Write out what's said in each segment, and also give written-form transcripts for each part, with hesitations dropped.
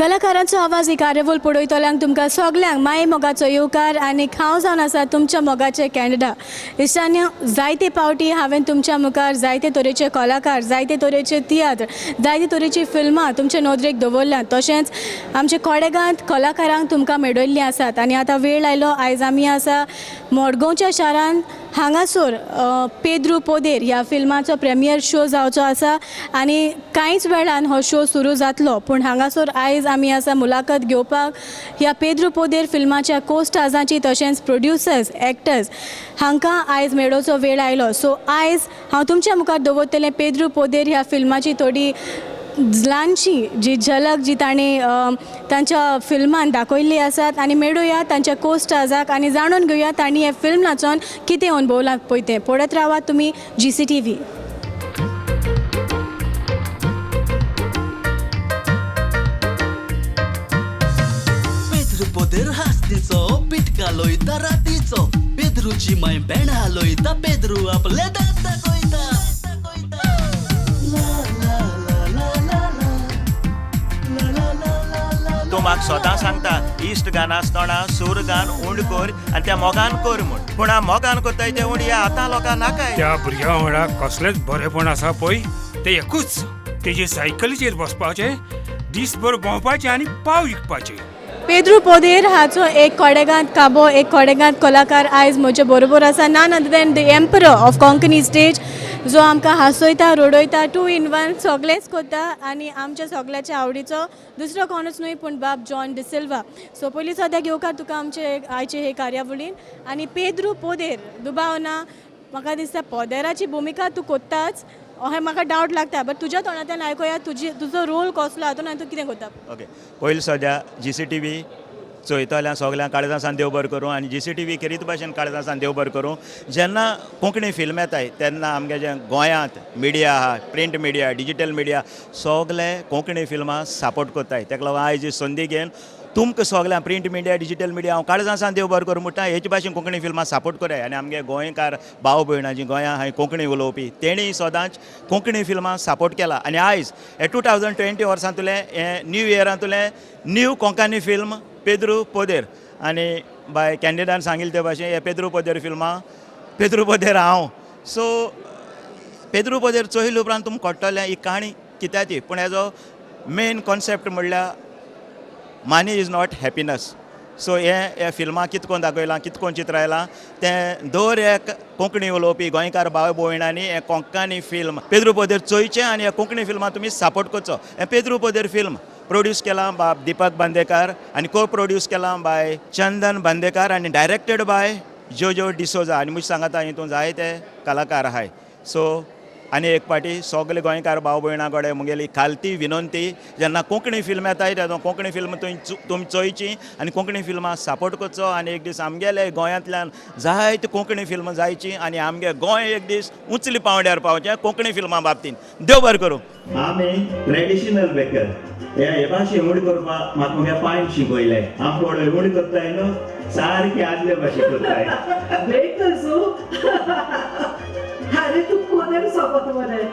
कलाकारांचो आवाज ही कार्यावळ पळयतल्यांक तुमकां सगल्यांक माये मोगाचो येवकार आनी हांव जावन आसा तुमच्या मोगाचे कॅनडा. इश्टांनी, जायते पावटी हांवें तुमच्या मुखार जायते तरेचे कलाकार, जायते तरेचे तियात्र, जायते तरेची फिल्मां तुमचे नदरेक दवरल्यात. तशेंच आमचे कोडेगांत कलाकारांक तुमकां मेळयल्लीं आसात आनी आतां वेळ आयलो, आयज आमी आसा मडगांवच्या शारांत. हांगासर पेद्रू पोदेर ह्या फिल्माचो प्रेमियर शो जावचो आसा आनी कांयच वेळान हो शो सुरू जातलो. पूण हांगासर आयज आमी आसा मुलाखत घेवपाक ह्या पेद्रू पोदेर फिल्माच्या को स्टार्सांची, तशेंच प्रोड्युसर्स, एक्टर्स हांकां आयज मेळोवचो वेळ आयलो. सो आयज हांव तुमच्या मुखार दवरतलें पेद्रू पोदेर ह्या फिल्माची थोडी ल्हानशी जी झलक जी तांणी तांच्या फिल्मान दाखयल्ली आसात आनी मेळुया तांच्या को स्टार्साक आनी जाणून घेवया तांणी हें फिल्म नाचोन कितें अणभवलां पळय तें. पळयत रावात तुमी GCTV. Pedro पोदेर हास्तीचो, पिटका लोयता रातीचो. पेद्रूची माय बेणा लोयता, पेद्रू आपले दांत दाखयता. ला ला ला ला ला ला ला ला ला ला. तूं म्हाका स्वता सांगता, इश्ट गान आसतना सूर गान उंड कर आनी त्या मोगान कर म्हूण. पूण हांव मोगान करताय तें उंड ह्या आतां लोकांक नाकाय. त्या भुरग्या वांगडा कसलेंच बरेपण आसा पळय तें एकूच, तेजे सायकलीचेर बसपाचें, दीसभर भोंवपाचें आनी पाव विकपाचें. पेद्रू पोदेर हाचो एक कोडेगांत काबो, एक कोडेगांत कलाकार आयज म्हजे बरोबर आसा. None other than the emperor of Konkani stage, जो आमकां हांसयता, रडयता, टू इन वन सगळेंच करता आनी आमच्या सगळ्याच्या आवडीचो दुसरो कोणूच न्हय पूण बाब जॉन डिसिल्वा. सो पयलीं सद्याक येवकार तुका आमचे आयचे हे कार्यावळीन. आनी पेद्रू पोदेर, दुबाव ना, म्हाका दिसता पोदेराची भुमिका तूं कोत्ताच अहें म्हाका डावट लागता, बट तुज्या तोंडांतल्यान आयकुया तुजो रोल कसलो हातून आनी तूं कितें करता. ओके, पयलीं सद्या GCTV चोयतल्या सगळ्यांक काळजां सान देव बरें करूं आनी GCTV खेरीत भाशेन काळजां सान देव बरें करूं. जेन्ना कोंकणी फिल्म येताय तेन्ना आमगे जे गोंयांत मिडिया आहा, प्रिंट मिडिया, डिजीटल मिडिया, सगले कोंकणी फिल्मां सपोर्ट करताय. तेका लागून आयज ही संदी घेवन तुमकां सगळ्यांक प्रिंट मिडिया, डिजीटल मिडिया हांव काळजां सान देव बरें करूं म्हणटा. हेच भाशेन कोंकणी फिल्मां सपोर्ट कराय आनी आमगे गोंयकार भाव भयणां जी गोंयां हांवें कोंकणी उलोवपी तेणी सदांच कोंकणी फिल्मां सपोर्ट केला. आनी आयज हे 2020 वर्सांतलें हें न्यू इयरांतलें न्यू कोंकणी फिल्म पेद्रू पोदेर. आनी बाय कॅन्डिडान सांगिल्लें ते भाशेन हे पेद्रू पोदेर फिल्मां पेद्रू पोदेर हांव. सो पेद्रू पोदेर चोयले उपरांत तुमकां कळटलें ही काणी कित्याक ती. पूण हेजो मेन कॉन्सेप्ट म्हणल्यार money is not happiness. So हें ह्या फिल्मां कितें करून दाखयलां, कितें करून चित्रायलां तें दर एक कोंकणी उलोवपी गोंयकार भाव भयणांनी हें कोंकणी फिल्म पेद्रू पोदेर चोयचें आनी ह्या कोंकणी फिल्मां तुमी सपोर्ट करचो. हें पेद्रू पोदेर फिल्म प्रोड्यूस केलां बाब दीपक बांदेकार आनी को प्रोड्यूस केलां बाय चंदन बांदेकार आनी डायरेक्टेड बाय जोजो डिसोजा. आनी मुज सांगता हितून जायते कलाकार आहाय. सो आनी एक पाटी सगले गोंयकार भाव भयणां कडेन मुगेली खालती विनंती, जेन्ना कोंकणी फिल्म येताय तेन्ना कोंकणी फिल्म तुमी चोयची आनी कोंकणी फिल्मां सपोर्ट करचो. आनी एक दीस आमगेले गोंयांतल्यान जायते कोंकणी फिल्मां जायची आनी आमगे गोंय एक दीस उंचले पांवड्यार पावचें कोंकणी फिल्मां बाबतीन. देव बरें करूं. आमी ट्रेडिशनल बेकर हे भाशेन उडी करपाक म्हाका मुगे पांयन शिकयलें. हांव पळय उडी करताय न्हू, सारकी आदले भाशेन करताय. बेकर सो अरे तूं पोदेर सोबत मरे.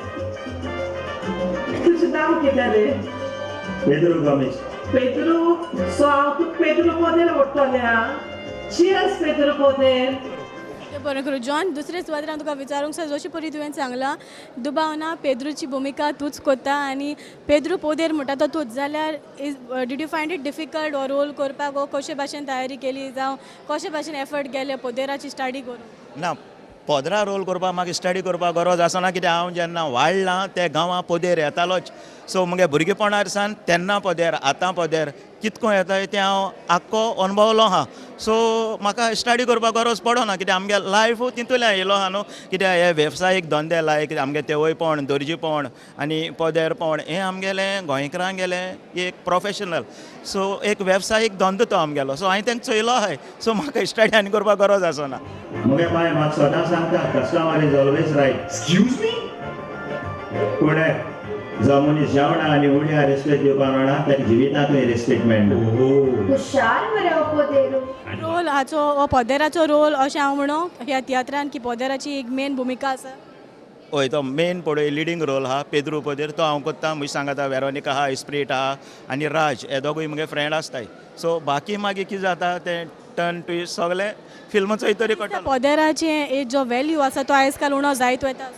तुजें नांव कितें रे? पेद्रू गोमेश. पेद्रू. सो हांव तुका पेद्रू पोदेर म्हणटलें. आं, चियर्स पेद्रू पोदेर. बरें करूं जॉन. दुसरे सुवातेर हांव तुका विचारूंक सोद, जशें परी तुवें सांगलां, दुबाव ना पेद्रूची भुमिका तूंच करता आनी पेद्रू पोदेर म्हणटा तो तूंच, जाल्यार is did you find it difficult हो रोल करपाक, वो कशे भाशेन तयारी केली जावं कशे भाशेन एफर्ट गेले पोदेराची स्टडी करूंक? ना, पोदरा रोल करपाक म्हाका स्टडी करपाक गरज आसना, कित्याक हांव जेन्ना वाडलां ते गांवां पोदेर येतालोच. सो मुगे भुरगेपणार सान तेन्ना पोदेर, आतां पोदेर कितको येता तें हांव आख्खो अणभवलो आहा. सो म्हाका स्टडी करपाक गरज पडना, कित्याक आमगे लायफ तितूंतल्यान येयलो आहा न्हू. कित्याक हे वेवसायीक धंदे लायक आमगे तेवयपण, दर्जीपण आनी पोदेरपण हें आमगेलें गोंयकारांगेलें एक प्रोफेशनल, सो एक वेवसायीक धंदो तो आमगेलो. सो हांवें तांकां चोयलो आहाय. सो म्हाका स्टडी आनी करपाक गरज आसना. मुगे पाय म्हाका सदां सांगता, customer is always right. Excuse me? पूण जो मनीस जेवणा आनी उड्या रेस्पेक्ट दिवपाक मेळना ताका जिवितांतूय रेस्पेक्ट मेळना. हुशार मरे हो पोदेरू. रोल हाचो हो पोदेराचो रोल अशें हांव म्हणू ह्या तियात्रान की पोदेराची एक मेन भुमिका आसा. हय, तो मेन पळय लिडींग रोल आहा पेद्रू पदेर, तो हांव करता. म्हजी सांगाता वेरोनिका आहा, इस्प्रीट आहा आनी राज, हे दोगूय मुगे फ्रेंड आसताय. सो बाकी मागीर कितें जाता तें टर्न ट्विस्ट सगळें फिल्म चोयतरी कळटलो. पदेराचें जो वेल्यू आसा तो आयज काल उणो जायत वता.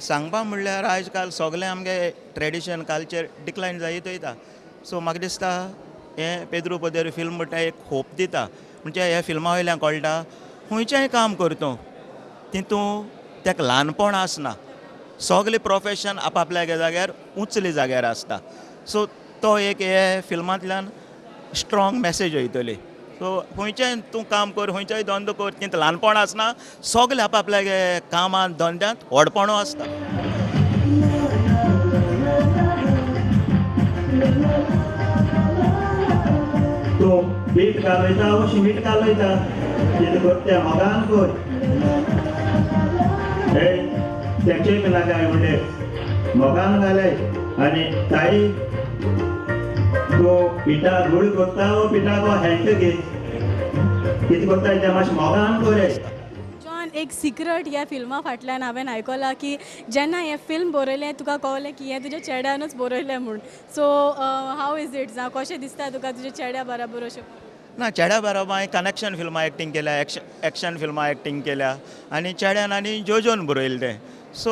सांगपा म्हणल्यार आयज काल सगळें आमगे ट्रेडिशन कल्चर डिक्लायन जायत वयता. सो म्हाका दिसता हें पेद्रू पदेर फिल्म म्हणटा एक होप दिता. म्हणजे ह्या फिल्मा वयल्यान कळटा खंयचेंय काम करता तितून तेका ल्हानपण आसना, सगलें प्रोफेशन आपआपल्या जाग्यार उंचले जाग्यार आसता. सो तो एक हे फिल्मांतल्यान स्ट्रॉंग मॅसेज वयतली. सो खंयचेंय तूं काम कर, खंयचोय धंदो कर, तितूंत ल्हानपण आसना, सगलें आपआपल्या कामांत धंद्यांत व्हडपणू आसता. तूं पीठ कालयता वो शिमीट कालयता, कितें कर तें मोगान कर. हे तेचेय बी नाका म्हणले मोगान घालय. आनी ताई तूं पिठा गुळ करता वो पिठाक हेल्थ घे, कितें करता तें मातशें मोगान कर. जॉन, एक सिक्रेट ह्या फिल्मा फाटल्यान हांवें आयकलां की जेन्ना हें फिल्म बरयलें तुका कळलें की हें तुज्या चेड्यानूच बरयलें म्हूण. सो how is it, जावं कशें दिसता तुका तुज्या चेड्या बराबर अशें? ना, चेड्या बरोबर हांवें कनेक्शन फिल्मां एक्टींग केल्या, एक्शन फिल्मां एक्टींग केल्या आनी चेड्यान आनी जोजोन बरयलें तें. सो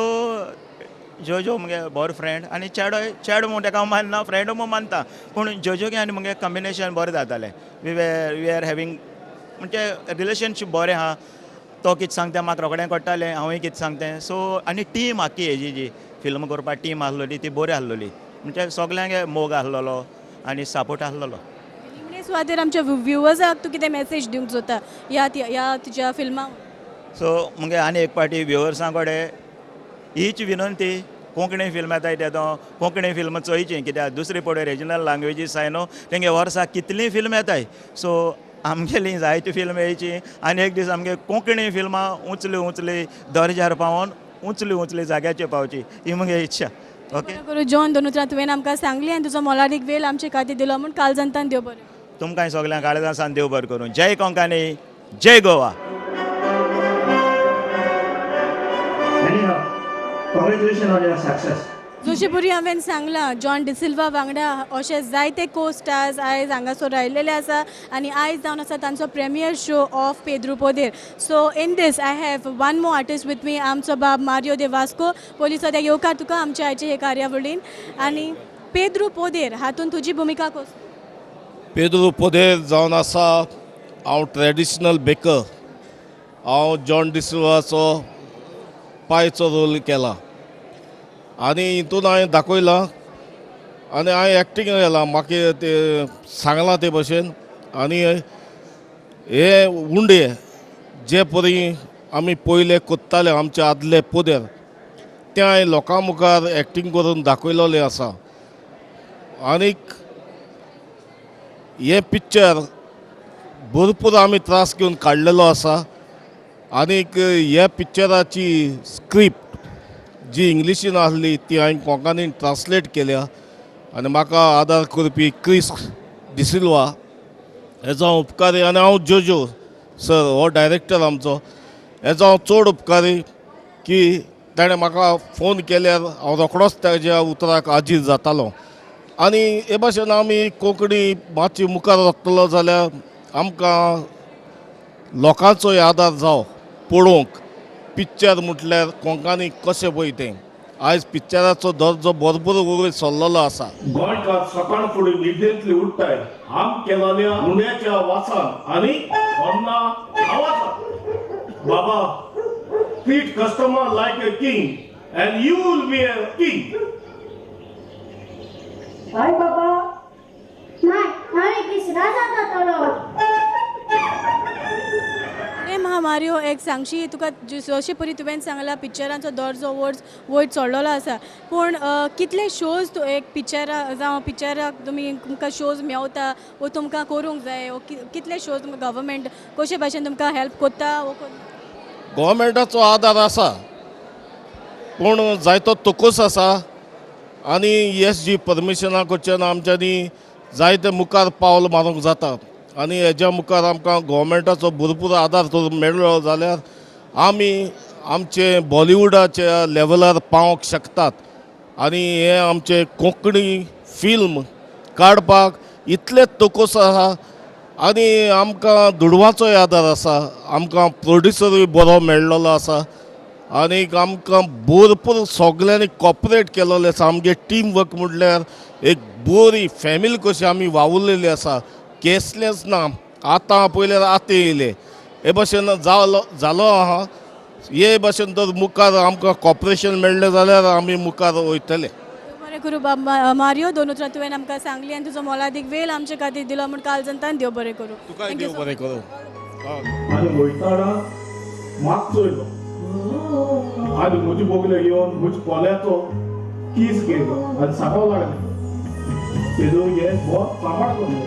जोजो मुगे बरो फ्रेंड आनी चेडोय चेडो म्हूण तेका हांव मानना, फ्रेंड म्हूण मानता, पूण जोजोगे आनी मुगे कॉम्बिनेशन बरें जातालें. We are having म्हणजे रिलेशनशीप बरें आहा. तो कितें सांगता म्हाका रोखडें कळटालें, हांवूय कितें सांगता. सो आनी टीम आख्खी हेजी जी फिल्म करपाक टीम आसलोली ती बरी आसलोली, म्हणजे सगल्यांक मोग आसलोलो आनी सपोर्ट आसलोलो. निमणे सुवातेर आमच्या व्युवर्साक तूं कितें मॅसेज दिवंक सोदता ह्या तुज्या फिल्मा? सो मुगे आनी एक पाटी व्युवर्सां कडेन हीच विनंती, कोंकणी फिल्म येताय तेदो कोंकणी फिल्म चोयची, कित्याक दुसरी पळय रिजनल लँग्वेजीस आसाय न्हू, तेंगे वर्साक कितलीं फिल्म येताय. सो आमगेली जायती फिल्म येयची आनी एक दीस आमगे कोंकणी फिल्मां उंचली उंचली दर्जार पावोन उंचली उंचली जाग्याचेर पावची ही मुगे इच्छा. ओके करूं जॉन, दोन उतरां तुवें आमकां सांगली आनी तुजो मोलादीक वेळ आमचे खातीर दिलो म्हूण काळजांतान देव बरें. तुमकां सगळ्यांक काळजासान देव बरें करूं. जय कोंकणी, जय Goa. Anyhow, congratulations on your success. जशे हांवें सांगलां, जॉन डिसिल्वा वांगडा अशे जायते को स्टार्स आयज हांगासर आयिल्ले आसा आनी आयज जावन आसा तांचो premiere show of Pedro Poder. So in this I have one more artist with me, आमचो बाब मारियो दे वास्को. पयलीं सद्या येवकार तुका आमच्या आयचे हे कार्यावळीन. आनी पेद्रू पोदेर हातून तुजी भुमिका कसली? पेद्रू पोदेर जावन आसा हांव ट्रेडिशनल बेकर. हांव जॉन डिसिल्वाचो पायचो रोल केला आनी हितून हांवें दाखयलां आनी हांवें एक्टींग केलां, म्हाका तें सांगलां ते भशेन. आनी हे उंडे जे परी आमी पयले कोत्ताले आमचे आदले पोदेर, तें हांवें लोकां मुखार एक्टींग करून दाखयलेलें आसा. आनीक हें पिक्चर भरपूर आमी त्रास घेवन काडलेलो आसा. आनीक ह्या पिक्चराची स्क्रिप्ट जी इंग्लिशीन आसली ती हांवें कोंकणीन ट्रान्सलेट केल्या आनी म्हाका आदार करपी क्रिस डिसिल्वा हेजो हांव उपकारी. आनी हांव जोजो सर हो डायरेक्टर आमचो, हेजो हांव चड उपकारी की ताणें म्हाका फोन केल्यार हांव रोखडोच ताज्या उतराक आजीर जातालो. आनी हे भाशेन आमी कोंकणी मातशी मुखार वतलो जाल्यार आमकां लोकांचोय आदार जावो पळोवंक पिक्चर म्हटल्यार कोंकणी कशें पळय तें. आयज पिक्चराचो दर्जो भरपूर वयर सरलेलो आसा. गोंयकार सकाळ फुडें न्हिदेंतले उठ्ठाय आम केलोल्या उंड्याच्या वासान आनी होन्ना आवाजान. बाबा, treat customer like a king and you will be a king. हाय बाबा. नाही, हांव एक दीस राजा जातलो. हे महामारियो, एक सांगशी तुका, जशे परी तुवें सांगलां पिक्चरांचो दर्जो वयर चडलेलो आसा, पूण कितले शोज तूं एक पिक्चरा जावं पिक्चराक तुमी तुमकां शोज मेवता वो तुमकां करूंक जाय वो कितले शोज तुमकां गव्हर्मेंट कशे भाशेन तुमकां हेल्प कोत्ता वो गोवोरमेंटाचो आदार आसा पूण जायतो तोकोस आसा आनी एस जी परमिशना कडच्यान आमच्यांनी जायते मुखार पावल मारूंक जाता आनी हेज्या मुखार आमकां गोवोरमेंटाचो भरपूर आदार जर मेळ्ळो जाल्यार आमी आमचे बॉलिवूडाच्या लेवलार पावोंक शकतात आनी हें आमचें कोंकणी फिल्म काडपाक इतलें तकोस आसा आनी आमकां दुडवाचोय आदार आसा, आमकां प्रोड्युसरूय बरो मेळ्ळोलो आसा आनीक आमकां भरपूर सगल्यांनी कॉपरेट केलोलें आसा. आमगे टीम वर्क म्हणल्यार एक बरी फॅमिली कशी आमी वावुरलेली आसा, केसलेंच ना. आतां पयल्यार आतां येयलें हे भशेन जालो जालो आहा. हे भशेन जर मुखार आमकां कॉपरेशन मेळ्ळें जाल्यार आमी मुखार वयतले. बरें करूं बाब मारियो, दोन उतरां तुवें आमकां सांगली आनी तुजो मोलादीक वेळ आमचे खातीर दिलो म्हूण काळजांतल्यान देव बरें करूं. तुकाय Thank you देव so बरें करूं. आनी वयताना मागचो येयलो आनी म्हजे बोगले येवन म्हजे पोल्याचो कीस घेयलो आनी सांगो लागलें, तेदो हे बोत सांबाळ करूं.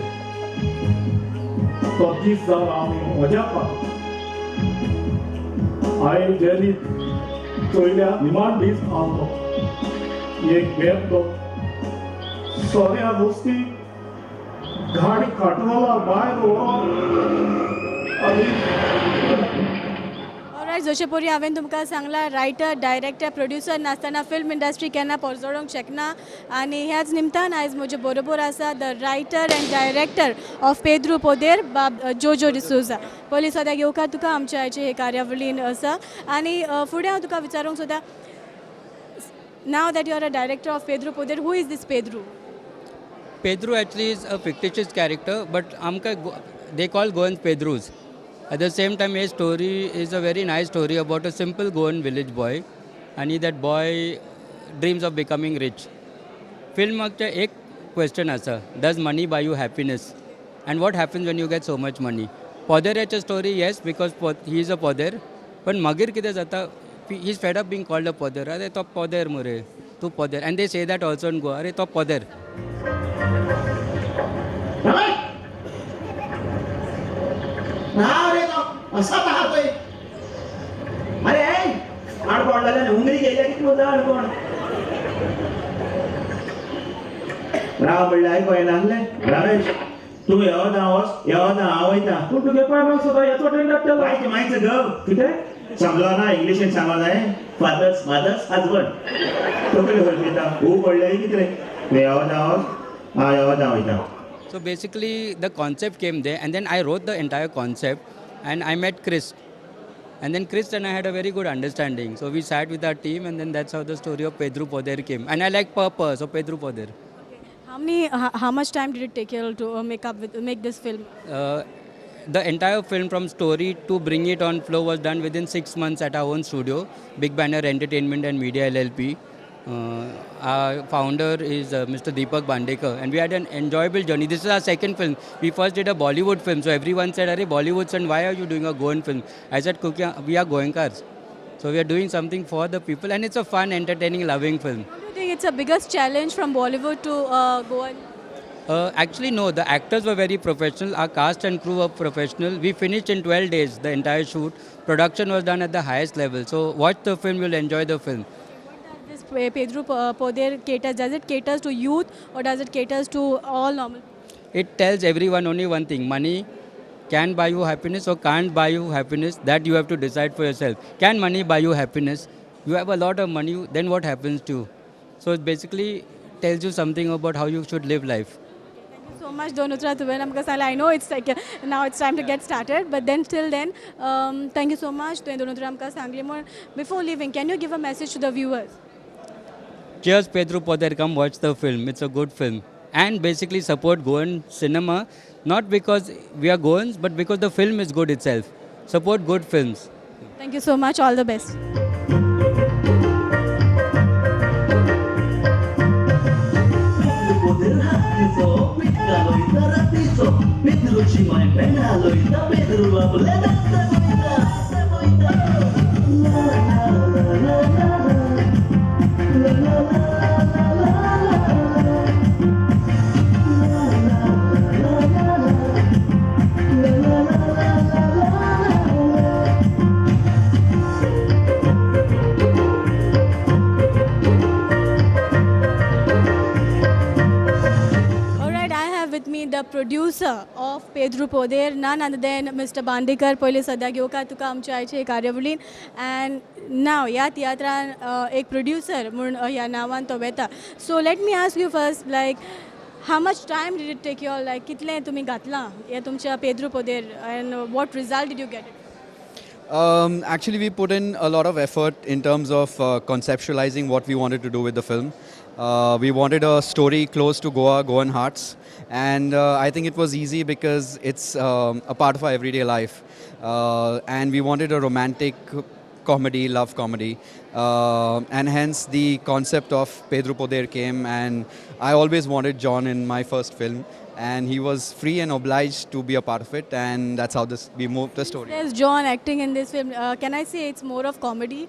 तो दीस जावन आमी मजा पावलो. हांवें जेली चोयल्या निमाण दीस आसलो. एक बेबदो सोऱ्या वस्ती गाडी काटवाला भायर व्हरोन आनी ऑलरायट, जशें परी हांवें तुमकां सांगलां, रायटर, डायरेक्टर, प्रोड्युसर नासतना फिल्म इंडस्ट्री केन्ना परजळोंक शकना आनी ह्याच निमतान आयज म्हजे बरोबर आसा the writer and director of Pedru Poder, बाब जोजो डिसोजा. पयलीं सद्याक येवकार तुका आमच्या आयचे हे कार्यावळीन आसा आनी फुडें हांव तुका विचारूंक सोदता, now that you are a director of Pedru Poder, who is this Pedru? Pedro actually is a fictitious character, but आमकां they call Goans Pedrus. At the same time, a story is a very nice story about a simple Goan village boy, and that boy dreams of becoming rich. फिल्माचे एक question आसा, does money buy you happiness and what happens when you get so much money? पोदेराचे story, yes, because he is a poder, पण मागीर कितें जाता, he is fed up being called a poder. अरे तो पोदेर मुरे, तूं पोदेर, and they say that also in Goa, अरे तो पोदेर. ना रे, तो असाच आहा. अरे आडकोण जाल्यार उंगरी गेल्या कितें म्हजो आडकोण राव म्हणल्यार आयको येनासलें. रमेश, तूं येवना वच, येवना हांव वयता. पूण तुगे पाय मागीर सुद्दां येचो ट्रेन धाडटलो. मायचे मायचो घव. कितें? समजलो ना? इंग्लिशीन सांगो जाय, फादर्स मदर्स हजबंड. तकली खंय हू पडलेली कितें? तूं येवना वच, हांव येवना वयता. So basically, the concept came there, and then I wrote the entire concept, and I met Chris. And then Chris and I had a very good understanding. So we sat with our team, and then that's how the story of Pedro Poder came. And I like purple, so Pedro Poder. How much time did it take you to make this film? The entire film from story to bring it on floor was done within 6 months at our own studio, Big Banner Entertainment and Media LLP. Our founder is Mr. Deepak Bandekar, and we had an enjoyable journey. This is our second film. We first did a Bollywood film, so everyone said, "Arey, Bollywood, and why are you doing a Goan film?" I said, "Kuki, we are Goenkars. So we are doing something for the people, and it's a fun, entertaining, loving film." Don't you think it's a biggest challenge from Bollywood to Goan? Actually, no. The actors were very professional. Our cast and crew were professional. We finished in 12 days the entire shoot. Production was done at the highest level. So watch the film, you'll enjoy the film. This Pedro Poder caters, does it caters to youth or does it caters to all normal? It tells everyone only one thing: money can buy you happiness or can't buy you happiness. That you have to decide for yourself. Can money buy you happiness? You have a lot of money, then what happens to you? So it basically tells you something about how you should live life. Thank you so much, दोन उतरां तुवें आमकां सांगलें. I know it's like now it's time to get started, but then till then, thank you so much. तुवें दोन उतरां आमकां सांगली म्हूण. Before leaving, can you give a message to the viewers? Cheers, Pedro Poder, come watch the film. It's a good film. And basically support Goan cinema, not because we are Goans, but because the film is good itself. Support good films. Thank you so much. All the best. पोदेर हातीचो Pitaka लोयता रातीचो, पेद्रूची my Pena लोयता, Pedro आपले दांत वयता वयता. ला ला ला ला ला ला ला ला ला ला ला ला ला ला. All right, I have with me the the producer of Pedru Poder, none other than Mr. Bandekar. पयलीं सद्याक येवकार तुका आमच्या आयचे कार्यावळीन. अँड नाव ह्या तियात्रान एक प्रोड्युसर म्हूण ह्या नांवान तो वेता. So let me ask you first, like, how much time did it take you, like कितलें तुमी घातलां हे तुमच्या Pedro पोदेर and what result did you get it? Actually, we put in a lot of effort in terms of conceptualizing what we wanted to do with the film. We wanted a story close to Goa, Goan hearts, and I think it was easy because it's a part of our everyday life. And we wanted a romantic comedy, love comedy, and hence the concept of Pedro Poder came. And I always wanted John in my first film, and he was free and obliged to be a part of it, and that's how this we moved the story. There's John acting in this film. Can I say it's more of comedy?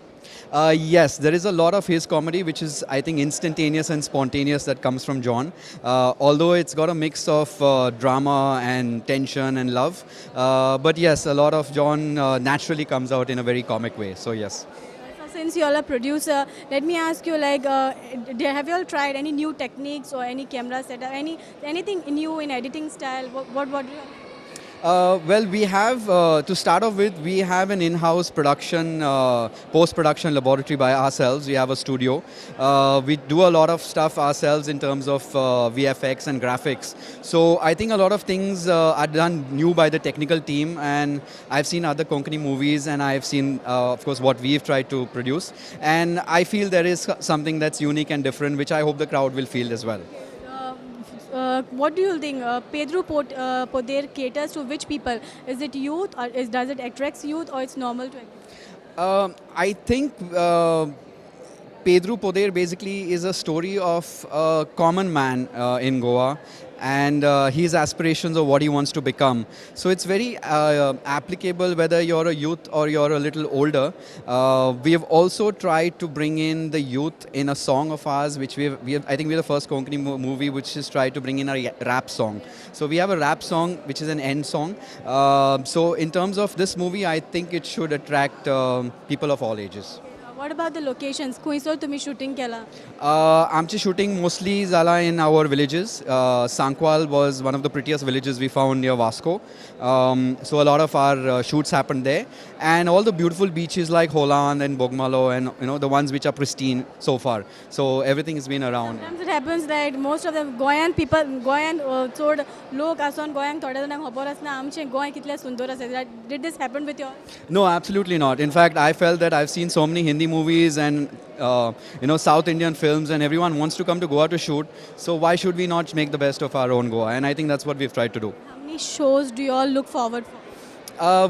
Yes, there is a lot of his comedy, which is, I think, instantaneous and spontaneous that comes from John. Although it's got a mix of drama and tension and love. But yes, a lot of John naturally comes out in a very comic way. So, yes. So since you all are producer, let me ask you, like, have you all tried any new techniques or any camera setup, anything new in editing style? What do you Well, we have, to start off with, we have an in-house production, post-production laboratory by ourselves. We have a studio. We do a lot of stuff ourselves in terms of VFX and graphics. So I think a lot of things are done new by the technical team, and I've seen other Konkani movies, and I've seen, of course, what we've tried to produce. And I feel there is something that's unique and different, which I hope the crowd will feel as well. What do you think? Pedro Poder caters to which people? Is it youth or does it attract youth or it's normal to everyone? I think Pedro Poder basically is a story of a common man in Goa and his aspirations of what he wants to become. So it's very applicable whether you're a youth or you're a little older. We have also tried to bring in the youth in a song of ours, which we have, I think we're the first Konkani movie which has tried to bring in a rap song. So we have a rap song, which is an end song. So in terms of this movie, I think it should attract people of all ages. What about the locations? खुंयसर तुमी shooting केलां? आमची shooting mostly जाला in our villages. Sankwal was one of the prettiest villages we found near Vasco. So a lot of our shoots happened there, and all the beautiful beaches like Holand and Bogmalo, and the ones which are pristine so far. So everything has been around. Sometimes it happens that most of the Goan people, Goan चड लोक आसून गोंयांक थोड्या जाणांक खबर आसना आमचें गोंय कितलें सुंदर आसा. Did this happen with you? No, absolutely not. In fact, I felt that I've seen so many Hindi movies and South Indian films, and everyone wants to come to Goa to shoot. So why should we not make the best of our own Goa? And I think that's what we've tried to do. How many shows do you all look forward for?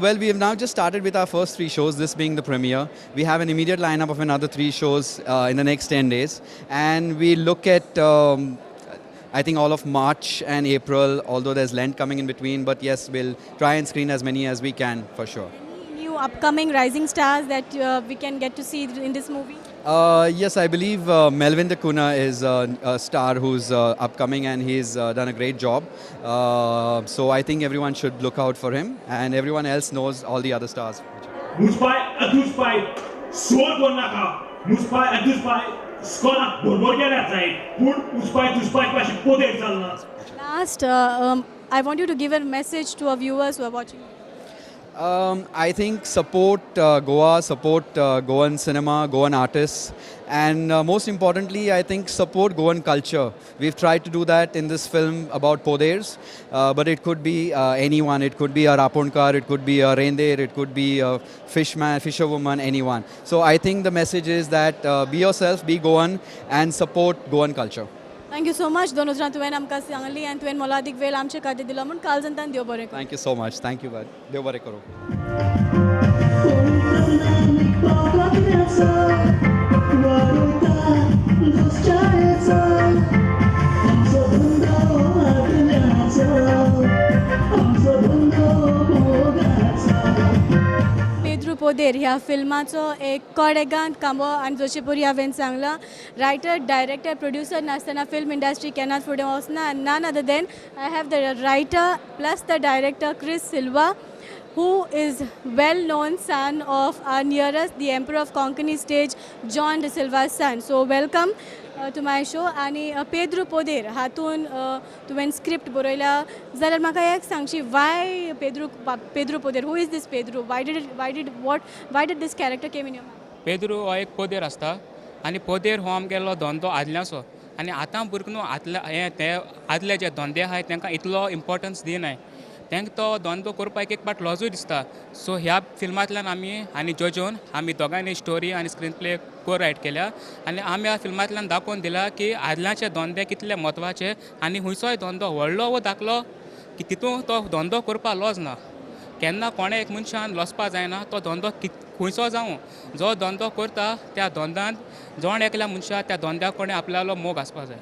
Well, we have now just started with our first three shows, this being the premiere. We have an immediate lineup of another three shows in the next 10 days. And we look at, I think, all of March and April, although there's Lent coming in between. But yes, we'll try and screen as many as we can for sure. Any new upcoming rising stars that we can get to see in this movie? Yes, I believe Melvin de Cunha is a star who's upcoming and he's done a great job. So I think everyone should look out for him, and everyone else knows all the other stars. मुजपाय अदुजपाय सोर कोण नाका. मुजपाय अदुजपाय स्कॉलाक बरोबर गेल्यार जाय, पूण उजपाय दुजपाय पाशी पोदेर चलना. Last, I want you to give a message to our viewers who are watching. I think support Goa, support Goan cinema, Goan artists, and most importantly, I think support Goan culture. We've tried to do that in this film about Poders, but it could be anyone. It could be a Raponkar, it could be a Reindeer, it could be a fishman, fisherwoman, anyone. So I think the message is that be yourself, be Goan, and support Goan culture. Thank you so much. दोन उतरां तुवें आमकां सांगली आनी तुवें मोलादीक वेळ आमचे खातीर दिलो म्हूण काळजांतल्यान देव बरें करूं. Thank you so much. Thank you, bud. देव बरें करूं. कोकण्याचा वारुता दुसऱ्याचा, आमचो धंदो आदल्याचा, आमचो धंदो मोगाचा. पेद्रू पोदेर ह्या फिल्माचो एक कडेगांत कांबो आनी जशें परी हांवें सांगलां, रायटर, डायरेक्टर, प्रोड्युसर नासतना फिल्म इंडस्ट्री केन्नाच फुडें वचना. None other than I have the writer plus the director, Chris Silva, who is well known son of our nearest, the emperor of Konkani stage, John De Silva's son. So welcome. to my show. आनी पेद्रू पोदेर हातून तुवें script बरयल्या जाल्यार म्हाका एक सांगशी, why Pedro, Pedro Poder? Who is this Pedro? Why did this character came in your mind? Pedro हो एक पोदेर आसता आनी पोदेर हो आमगेलो धंदो आदल्याचो आनी आतां भुरगीं न्हू आदल्या हे ते आदले जे धंदे आहाय तांकां इतलो इम्पोर्टन्स दिनाय. तांकां तो धंदो करपाक एक पाट लजूय दिसता. सो ह्या फिल्मांतल्यान आमी आनी जोजोन आमी दोगांयनी स्टोरी आनी स्क्रीन प्ले को रायट केल्या आनी आमी ह्या फिल्मांतल्यान दाखोवन दिला की आदल्याचे धंदे कितले म्हत्वाचे आनी खंयचोय धंदो व्हडलो वो धाकलो की तितून तो धंदो करपाक लज ना. केन्ना कोणें एक मनशान लजपा जायना. तो धंदो खंयचो जावं, जो धंदो करता त्या धंद्यांत जण एकल्या मनशा त्या धंद्या कडेन आपल्यालो मोग आसपा जाय.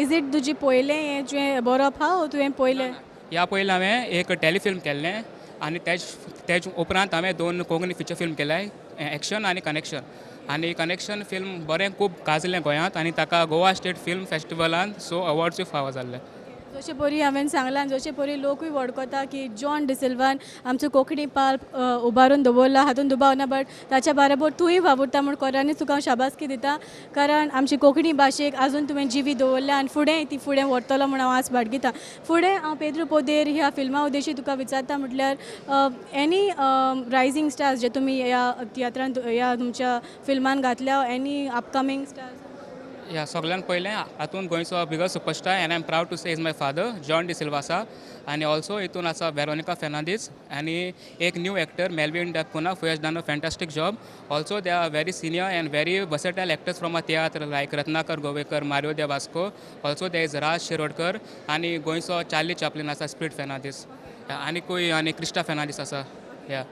Is it तुजी पयलें हें तुवें बरोवप आहा वो तुवें पयलें? ह्या पयलीं हांवें एक टेलिफिल्म केल्लें आनी तेज उपरांत हांवें दोन कोंकणी फिचर फिल्म केल्याय, एक्शन आनी कनेक्शन. आनी कनेक्शन फिल्म बरें खूब गाजलें गोंयांत आनी ताका गोवा स्टेट फिल्म फेस्टिवलान स अवॉर्ड्सूय फावो जाल्ले. जशे परी हांवें सांगलां, जशे परी लोकूय वळखता की जॉन डिसिल्वान आमचो कोंकणी पाल उबारून दवरला, हातून दुबाव ना. बट ताच्या बाराबर तूंय वावुरता म्हूण खऱ्यांनीच तुका हांव शाबासकी दिता, कारण आमची कोंकणी भाशेक आजून तुवें जिवी दवरल्या आनी फुडें ती फुडें व्हरतलो म्हूण हांव आस बाळगिता. फुडें हांव पेद्रू पोदेर ह्या फिल्मा उद्देशी तुका विचारता म्हटल्यार एनी रायजींग स्टार्स जे तुमी ह्या तियात्रान, ह्या तुमच्या फिल्मान घातल्या, एनी अपकमींग स्टार्स? ह्या सगळ्यान पयलें हातून गोंयचो biggest superstar, and I am proud to say, is my father John D'Silva आसा आनी ऑल्सो हितून आसा वेरोनिका फेर्नांदीस आनी एक new actor Melvin D'Cunha, who has done a fantastic job. Also they are very senior and very versatile actors from a tiatr like Ratnakar Govekar, Mario De Vasco. Also there is Raj Shirodkar आनी गोंयचो Charlie चापलीन आसा, spirit Fernandes आनी आनी Crysta Fernandes आसा, या.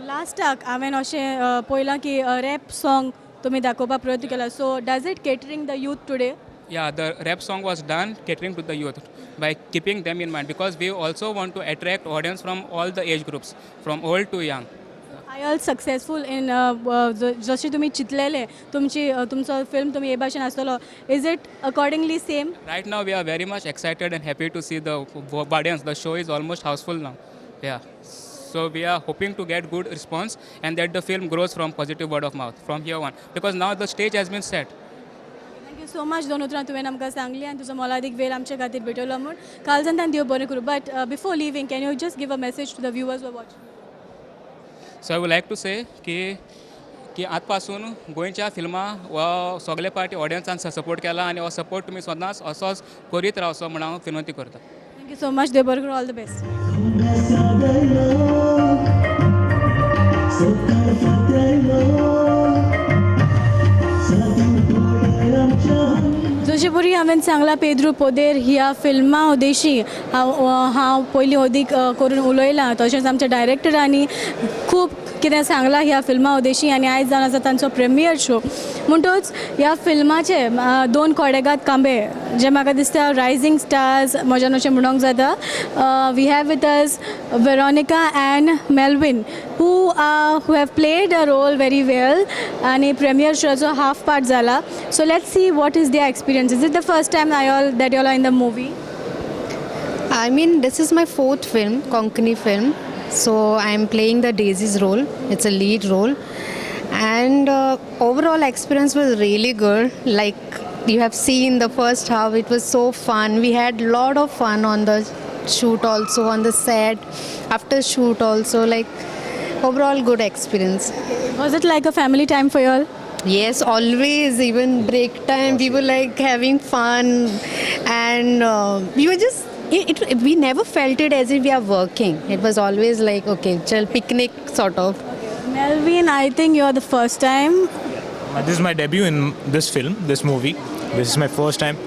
लास्टाक हांवें अशें पळयलां की रॅप सॉंग तुमी दाखोवपाक प्रयत्न केला. So does it catering the youth today? Yeah, the rap song was done catering to the youth by keeping them in mind, because we also want to attract audience from all the age groups, from old to young. Are all successful in जशें तुमी चिंतलेलें, तुमची तुमचो film तुमी हे भाशेन आसतलो, is it accordingly same? Right now we are very much excited and happy to see the audience. The show is almost houseful now. Yeah. So we are hoping to get good response and that the film grows from positive word of mouth from here on, because now the stage has been set. Thank you so much. दोन उतरां तुवें आमकां सांगली आनी तुजो मोलादीक वेळ आमचे खातीर भेटयलो म्हूण काळजांतल्यान देव बरें करूं. But before leaving, can you just give a message to the viewers who watch? So I would like to say की आजपासून गोंयच्या फिल्मां वा सगळे पार्टी ऑडियन्सान सपोर्ट केला आनी हो सपोर्ट तुमी सदांच असोच करीत रावचो म्हूण हांव विनंती करता. Thank you so much. देव बरें करूं. All the best. जशें परी हांवें सांगलां, पेद्रू पोदेर ह्या फिल्मा उद्देशी हांव पयलीं अदीक करून उलयलां. तशेंच आमच्या डायरेक्टरांनी खूब कितें सांगलां ह्या फिल्मा उद्देशी आनी आयज जावन आसा तांचो प्रिमियर शो. म्हणटूच ह्या फिल्माचे दोन कोडेगाद कांबे जे म्हाका दिसता रायजींग स्टार्स म्हज्यान अशें म्हणूंक जाता. We have with us Veronica and Melvin, who have played a role very well आनी प्रिमियर शोचो हाफ पार्ट जाला. So let's see what is their experience. Is it the first time I all that you all are in the movie? I mean, this is my fourth film, Konkani film. So I am playing the Daisy's role. It's a lead role. And overall experience was really good. Like you have seen the first half, it was so fun. We had lot of fun on the shoot also, on the set, after shoot also, like overall good experience. Was it like a family time for you all? Yes, always. Even break time, we were like having fun, and we were just, we never felt it as if we are working. It was always like, okay, chal picnic sort of. Melvin, I think you are the first time. This is my debut in this film, this movie. This is my first time.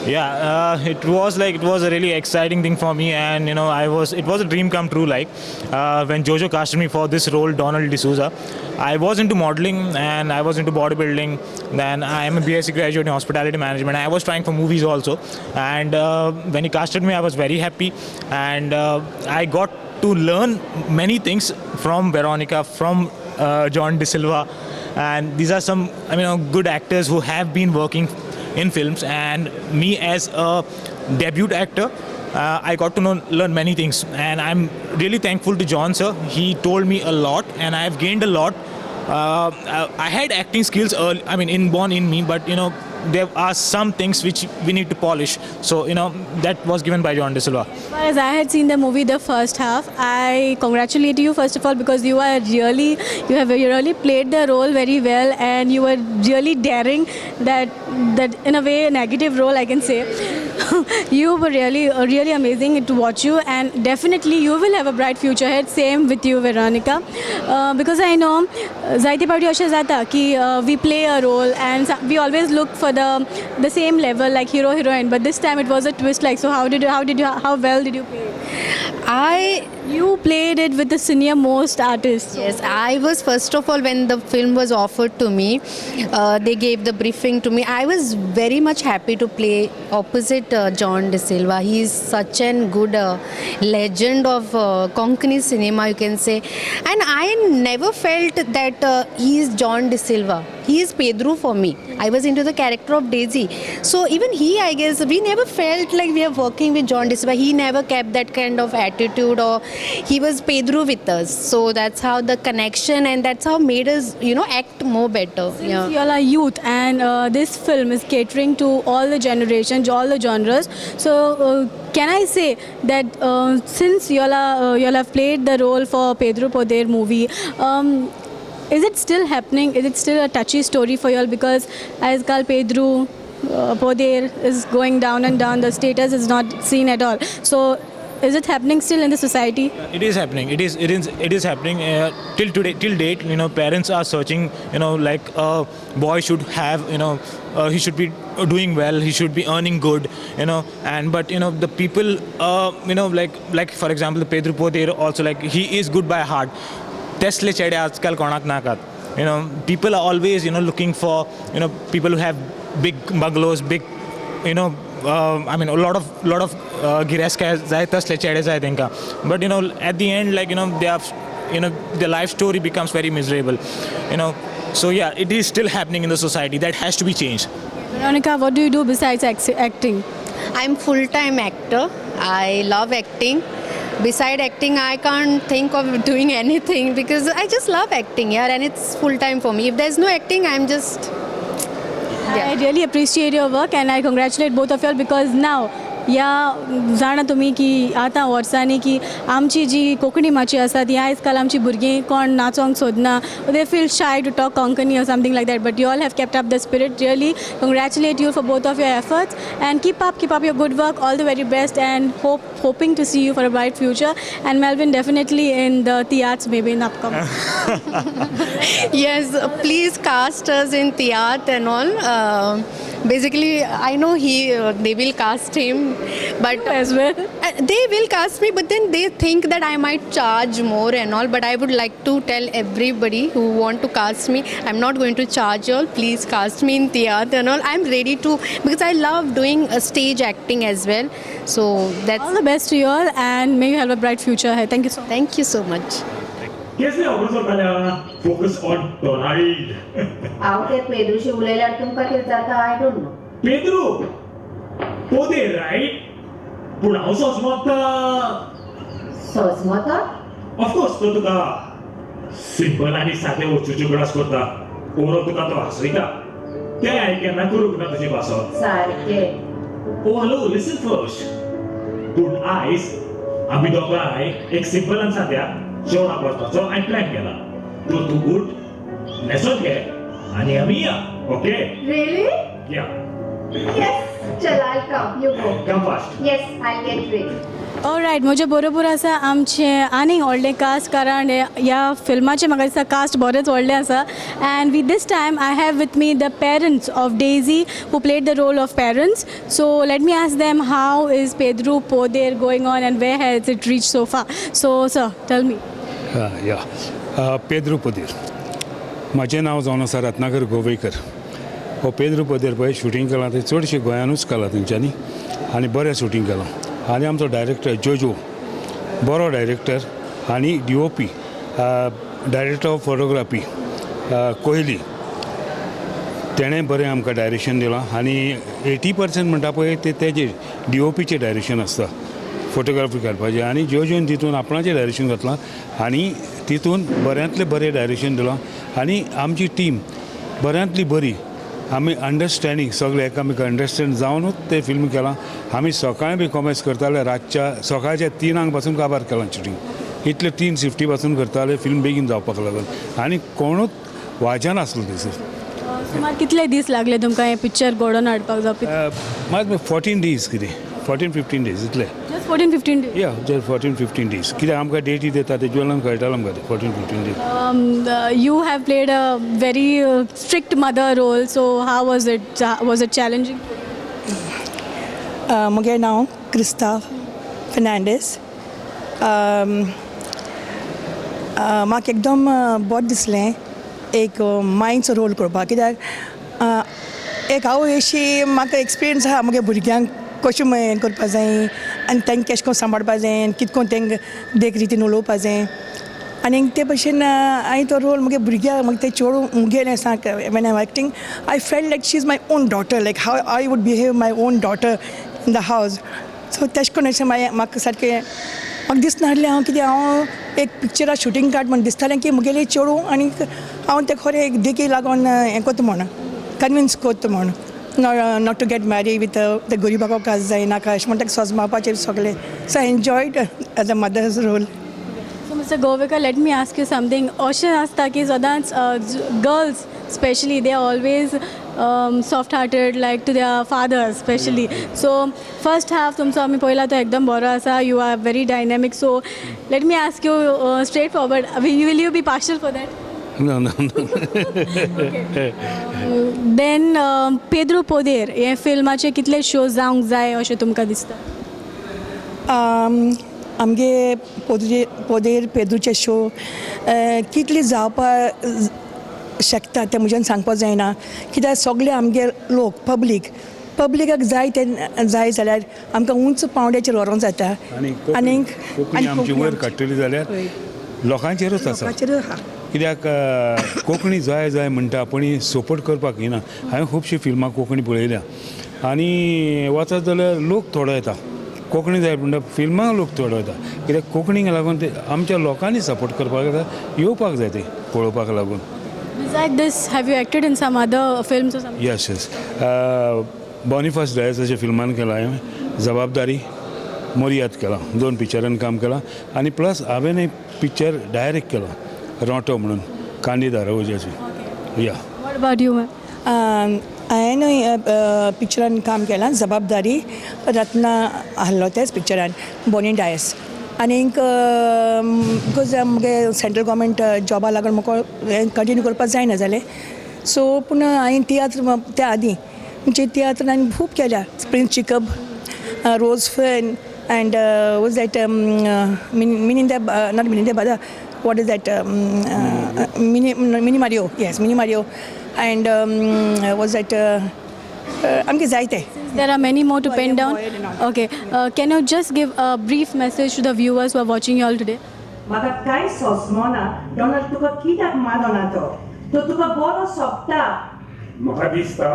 Yeah, it was a really exciting thing for me, and it was a dream come true. Like when Jojo casted me for this role, Donald D'Souza, I was into modeling and I was into bodybuilding. Then I am a BSc graduate in hospitality management. I was trying for movies also, and when he casted me, I was very happy, and I got to learn many things from Veronica, from John D'Silva, and these are some good actors who have been working in films, and me as a debut actor, I got to learn many things, and I'm really thankful to John sir. He told me a lot, and I've gained a lot. I had acting skills early, inborn in me, but there are some things which we need to polish. So you know, that was given by John De Silva. As far as I had seen the movie, the first half, I congratulate you first of all because you are really, you have really played the role very well, and you were really daring that in a way a negative role I can say. You were really, really amazing to watch you, and definitely you will have a bright future ahead. Same with you, Veronica, because I know जायते पावटी अशें जाता की we play a role and we always look for the same level like hero heroine, but this time it was a twist like. So how well did you play it? You played it with the senior most artist. Yes, I was, first of all, when the film was offered to me, they gave the briefing to me. I was very much happy to play opposite John De Silva. He is such a good legend of Konkani cinema, you can say. And I never felt that he is John De Silva. He is Pedro for me. I was into the character of Daisy. So even he, I guess, we never felt like we are working with John De Silva. He never kept that kind of attitude, or he was Pedro with us. So that's how the connection, and that's how made us, you know, act more better. Since you all are youth, and this film is catering to all the generations, all the genres. So can I say that since you all have played the role for Pedro Poder movie, is it still happening? Is it still a touchy story for you all? Because as Kal Pedro Poder is going down and down, the status is not seen at all. So is it happening still in the society? It is happening. It is happening till today, till date. You know, parents are searching. You know, like a boy should have. You know, he should be doing well. He should be earning good. You know, and but you know the people. You know, like for example, the Pedro Poder also, like he is good by heart. Tesle chede aajkal konak nakat. You know, people are always, you know, looking for, you know, people who have big bungalows, big, you know. I mean, a lot of गिरेस्का जाय तसले चेडे जाय तेंकां. But you know, at the end, like you know, they are, you know, their life story becomes very miserable, you know. So yeah, it is still happening in the society. That has to be changed. Veronica, what do you do besides acting? I'm full-time actor. I love acting. Beside acting, I can't think of doing anything because I just love acting, yeah, and it's full-time for me. If there's no acting, I'm just. Yeah. I really appreciate your work, and I congratulate both of you all because now, या जाणा तुमी की आतां वर्सांनी की आमची जी कोंकणी माची आसा ती आयज काल आमची भुरगीं कोण नाचोंक सोदना, they feel shy to talk Konkani or something like that, but you all have kept up the spirit. Really congratulate you for both of your efforts, and keep up your good work. All the very best, and hoping to see you for a bright future. And Melvin definitely in the theatres, maybe in upcoming. Yes, please cast us in theatre and all. Basically, I know they will cast him, but as well they will cast me, but then they think that I might charge more and all. But I would like to tell everybody who want to cast me, I'm not going to charge you all. Please cast me in theatre and all. I'm ready to, because I love doing a stage acting as well. So that's all the best to you all, and may you have a bright future ahead. Thank you so much. Thank you so much. Focus on Donald. हांव ते पेद्रूशी उलयल्यार तुमकां कितें जाता I don't know. Pedro Poder, right? पूण हांव सोजमोता. सोजमोता? Of course तो तुका सिंपल आनी सादे वस्तूच्यो ग्रास करता. ओवरऑल तुका तो हांसयता. तें हांवें केन्ना करूंक ना तुजे पासत. सारकें. ओ हॅलो, लिसन फर्स्ट. पूण आयज आमी दोगांय एक सिंपल आनी साद्या जेवणाक वचपाचो हांवें प्लॅन केला. तर तूं उठ, न्हेसोन घे आनी आमी या. Okay? Really? Yeah. Yes, चल, I'll come. You go. Come fast. Yes, I'll get ready. Alright, म्हजे बरोबर आसा आमचें आनीक व्हडलें कास्ट, कारण ह्या फिल्माचें म्हाका दिसता कास्ट बरेंच व्हडलें आसा. And with this time I have with me the parents of Daisy who played the role of parents. So let me ask them how is Pedro Poder going on and where has it reach so far. So sir, tell me. Yeah, Pedro Poder. म्हाजें नांव जावन आसा रत्नाकर गोवेकर. हो पेद्रू पोदेर पळय shooting केलां तें चडशें गोंयानूच केलां तेंच्यांनी, आनी बरें शुटींग केलां. आनी आमचो डायरेक्टर जोजो बरो डायरेक्टर, आनी D O P director of photography Kohli, तेणें बरें आमकां डायरेक्शन दिलां. आनी 80% म्हणटा पळय ते तेजेर डी ओ पीचें डायरेक्शन आसता फोटोग्राफी काडपाचें. आनी जोजोन तितून आपणाचें डायरेक्शन घातलां आनी तितून बऱ्यांतलें बरें डायरेक्शन दिलां. आनी आमची टीम बऱ्यांतली बरी आमी अंडरस्टँडींग सगळे एकामेका अंडरस्टँड जावनूच तें फिल्म केलां. आमी सकाळी बी कॉमेस करताले, रातच्या सकाळच्या 3 पासून काबार केलां शुटींग, इतले 3 शिफ्टी पासून करताले फिल्म बेगीन जावपाक लागून आनी कोणूच वाजनासलो थंयसर. सुमार कितले दीस लागले तुमकां हें पिक्चर घडोवन हाडपाक जावपी? मात 14 days कितें, 14-15 days इतले. Just 14-15 days? या, जस्ट 14-15 days. कित्याक आमकां डेटी दिता तेजे वयल्यान कळटालें आमकां तें 14-15 days. You have played a very strict mother role, so how was it? Was it challenging? म्हगेलें नांव क्रिस्ता फेर्नांडीस. म्हाका एकदम बरें दिसलें एक मांयचो रोल करपाक, कित्याक एक हांव अशी म्हाका एक्सपिरियन्स आहा म्हगे भुरग्यांक कशें हें करपा जाय आनी तांकां केशें कोन्न सांबाळपा जाय आनी कितें कोन्न तांकां देख रितीन उलोवपा जाय. आनी ते भशेन हांवें तो रोल म्हगे भुरग्याक म्हाका तें चेडूं मुगेलें आसा. When I am acting I felt like she is my own daughter, like how I would behave my own daughter in the house. So तेशें कोन्न अशें मागीर म्हाका सारकें म्हाका दिसनासलें हांव कितें हांव एक पिक्चराक शुटींग काड म्हण दिसतालें की मुगेलें चेडूं आनी हांव तें खरें एक देखी लागून हें कोत्ता म्हण, कन्विन्स कोत्ता म्हण not to get married with the गरिबाको काज जाय नाका अशें म्हण ताका सोजमावपाचें सगळें. So I enjoyed as a mother's role. So Mister Govekar, let me ask you something. अशें आसता की सदांच girls specially they are always soft hearted like to their father specially. So first half तुमचो आमी पळयला तो एकदम बरो आसा, you are very dynamic. So let me ask you straight forward, will you be partial for that? No, no, no. Then Pedro Poder हे फिल्माचे कितले show जावंक जाय अशें तुमकां दिसता? आमगे पोदेर पेद्रूचे शो कितले जावपाक शकता तें म्हज्यान सांगपाक जायना, कित्याक सगळे आमगे लोक पब्लिकाक जाय ते जाय जाल्यार आमकां उंच पावंड्याचेर व्हरोंक जाता. आनी कोंकणी आमची वयर काडटली जाल्यार लोकांचेरूच आसा, कित्याक कोंकणी जाय जाय म्हणटा पूण सपोर्ट करपाक येना. हांवें खुबशीं फिल्मां कोंकणी पळयल्या आनी वचत जाल्यार लोक थोडो येता, कोंकणी जाय म्हणटा फिल्मांक लोक थोडो येता, कित्याक कोंकणीक लागून ते आमच्या लोकांनी सपोर्ट करपाक जाय, येवपाक जाय ते पळोवपाक लागून. Besides this, have you acted in some other films or something? Yes, yes. Boniface डायसाच्या फिल्मान केला हांवें, जबाबदारी, मोरियाद केला, 2 पिक्चरान काम केलां आनी प्लस हांवें एक पिक्चर डायरेक्ट केलो, रोंटो म्हणून, कांदी दारावजाची. या. What about you, ma'am? हांवें पिक्चरान काम केलां, जबाबदारी, रत्ना आहलो तेच पिक्चरान, बोनी डायस. आनीक because मुगे सेंट्रल गव्हर्मेंट जॉबा लागून म्हाका कंटिन्यू करपाक जायना जालें. सो पूण हांवें तियात्र त्या आदीं म्हणजे तियात्र हांवें खूब केल्या, Prince Jacob, Rose Fern and was that Mininda, not Mininda Bada, what is that, Mini Mario, yes, Mini Mario, and was that आमगे जायते. There are many more to pen down. Okay, can you just give a brief message to the viewers who are watching you all today? म्हाका कांय सोंसमना Donald, तुका कित्याक मानना तो? तो तुका बरो सोबता. म्हाका दिसता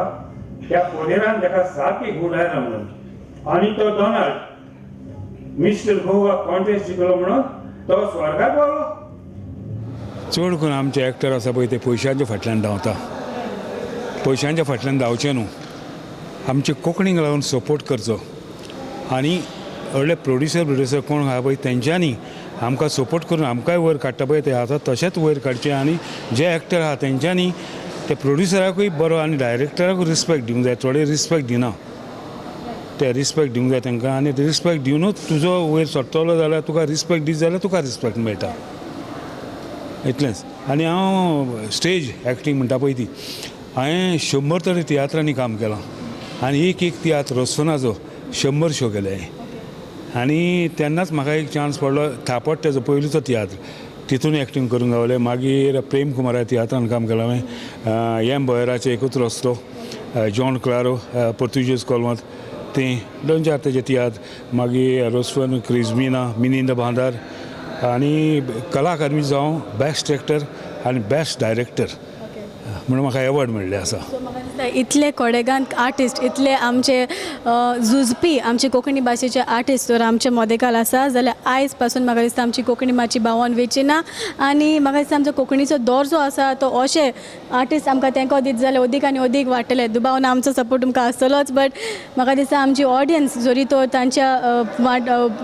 त्या पोदेरान ताका सारकी गुणायला म्हणून, आनी तो डोनाल्ड मिस्टर गोवा कॉन्टेस्ट जिखलो म्हणून तो स्वर्गाक पावलो. चड करून आमचे एक्टर आसा पळय ते पयशांच्या फाटल्यान धांवता, पयशांच्या फाटल्यान धांवचें न्हू, आमचे कोंकणीक लागून सपोर्ट करचो आनी व्हडले प्रोड्युसर कोण आहा पळय तेंच्यांनी आमकां सपोर्ट करून आमकांय वयर काडटा पळय ते आतां तशेंच वयर काडचें. आनी जे एक्टर आहा तेंच्यांनी ते प्रोड्युसराकूय बरो आनी डायरेक्टराकूय रिस्पेक्ट दिवंक जाय, थोडे रिस्पेक्ट दिना, ते रिस्पेक्ट दिवंक जाय तांकां. आनी रिस्पेक्ट दिवनूच तुजो वयर सरतलो जाल्यार तुका रिस्पेक्ट दीत जाल्यार तुका रिस्पेक्ट मेळटा, इतलेंच. आनी हांव स्टेज एक्टींग म्हणटा पळय ती हांवें 100 तरी तियात्रांनी काम केलां आनी एक एक तियात्र रोसफनाचो 100 शो केले हांवें. आनी तेन्नाच म्हाका एक चान्स पडलो थापट तेजो पयलींचो तियात्र, तितून एक्टींग करूंक गावलें. मागीर प्रेम कुमारा तियात्रान काम केलां हांवें, एम बोयराचें एकूच रस्तो, जॉन क्लारो पोर्तुगीज कोलवांत तें 2-4 तेजे तियात्र, मागीर रोसफन, क्रिजमिना, मिनिंद बांदार. आनी कला अकादमी जावं बेस्ट एक्टर आनी बेस्ट डायरेक्टर म्हणून म्हाका एवॉर्ड मेळ्ळें आसा. म्हाका दिसता इतले कोडेगांत आर्टिस्ट, इतले आमचे झुजपी आमचे कोंकणी भाशेचे आर्टिस्ट जर आमचे मोदेकाल आसा जाल्यार आयज पासून म्हाका दिसता आमची कोंकणी मातशी बावोन वयची ना आनी म्हाका दिसता आमचो कोंकणीचो दर्जो आसा तो अशे आर्टिस्ट आमकां तेंको दीत जाल्यार अदीक आनी अदीक वाडटले. दुबाव ना आमचो सपोर्ट तुमकां आसतलोच, बट म्हाका दिसता आमची ऑडियन्स जरी तो तांच्या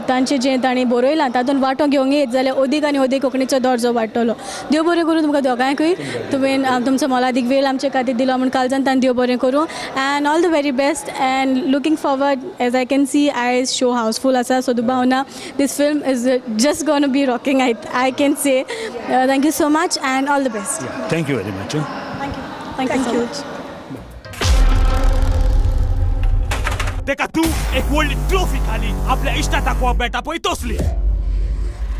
तांचें जें तांणी बरयलां तातूंत वांटो घेवंक येत जाल्यार अदीक आनी अदीक कोंकणीचो दर्जो वाडटलो. देव बरें करूं तुमकां दोगांयकूय. तुवें तुमचो मोलादीक वेळ आमचे खातीर दिलो म्हूण कालच्यान तांणी देव बरें करूं and all the very best and looking forward. As I can see आयज शो हाउसफूल आसा, सो दुबाव ना this film is just gonna be rocking. I can say thank you so much and all the best. Thank you very much. Thank you so much. तेका तूं एक व्हडली trophy खाली आपल्या इश्टा दाखोवप मेळटा पळय तसली.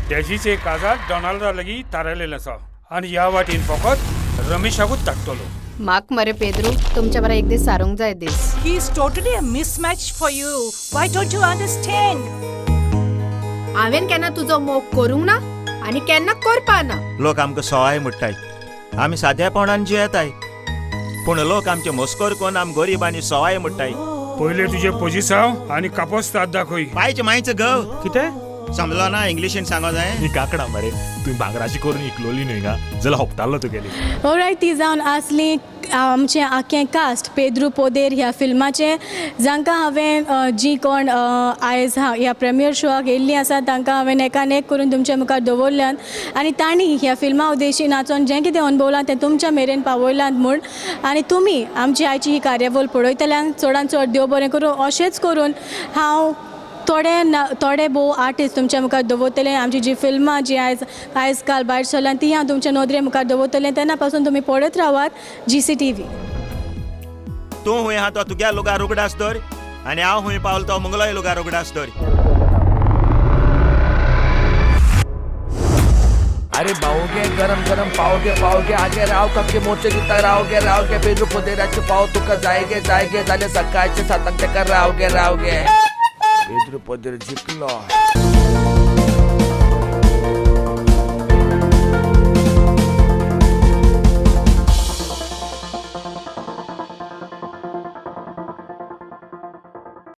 डेजीचे काजार डोनाल्डा लागीं थारायलेलें आसा आनी ह्या वाटेन फकत रमेशाकूच धाडटलो. म्हाक मरे पेद्रू तुमच्या बरा एक दीस सारूंक जाय दीस. He is totally a mismatch for you. Why don't you understand? हांवें केन्ना तुजो मोग करूंक ना आनी केन्ना करपा ना. लोक आमकां सवाय म्हणटाय, आमी सादेपणान जियेताय, पूण लोक आमचे मस्कर कोन आम गरीब आनी सवाय म्हणटाय. पयले तुजे पोजिसांव आनी कापोस्ताद दाखय. पायचे मायचो घव कितें समजलो ना? इंग्लिशीन सांगो जाय. ही काकडां मरे तुवें भांगराची करून इकलोली न्हय गा जाल्यार हपतालो तुगेली. ऑलरायट, ती जावन आसली आमचें आख्खें कास्ट पेद्रू पोदेर ह्या फिल्माचें, जांकां हांवें जी कोण आयज ह्या प्रेमियर शोआक येयल्लीं आसा तांकां हांवें एकान एक करून तुमच्या मुखार दवरल्यान आनी तांणी ह्या फिल्मा उद्देशी नाचोन जें कितें अणभवलां तें तुमच्या मेरेन पावयलां म्हूण. आनी तुमी आमची आयची ही कार्यावळ पळयतल्यांक चडान चड देव बरें करूं. अशेंच करून हांव थोडे भोव आर्टिस्ट तुमच्या मुखार दवरतले. आमची जी फिल्मां जी आयज काल भायर सरल्यान ती हांव तुमच्या नदरे मुखार दवरतलें. तेन्ना पासून तुमी पळयत रावात GCTV. तूं हुंय आहा तो तुग्या लुगार उगडास दवर आनी हांव हुंय पावलो तो मुंगलोय लुगार उगडास दवर. अरे बावगे गरम गरम पावगे पावगे आगे राव कपके मोर्चे दिता रावगे रावगे पेद्रू पोदेराचे पाव तुका जायगे जायगे जाल्यार सकाळचे 7 ताका रावगे रावगे पेद्रू पोदेर जिखलो.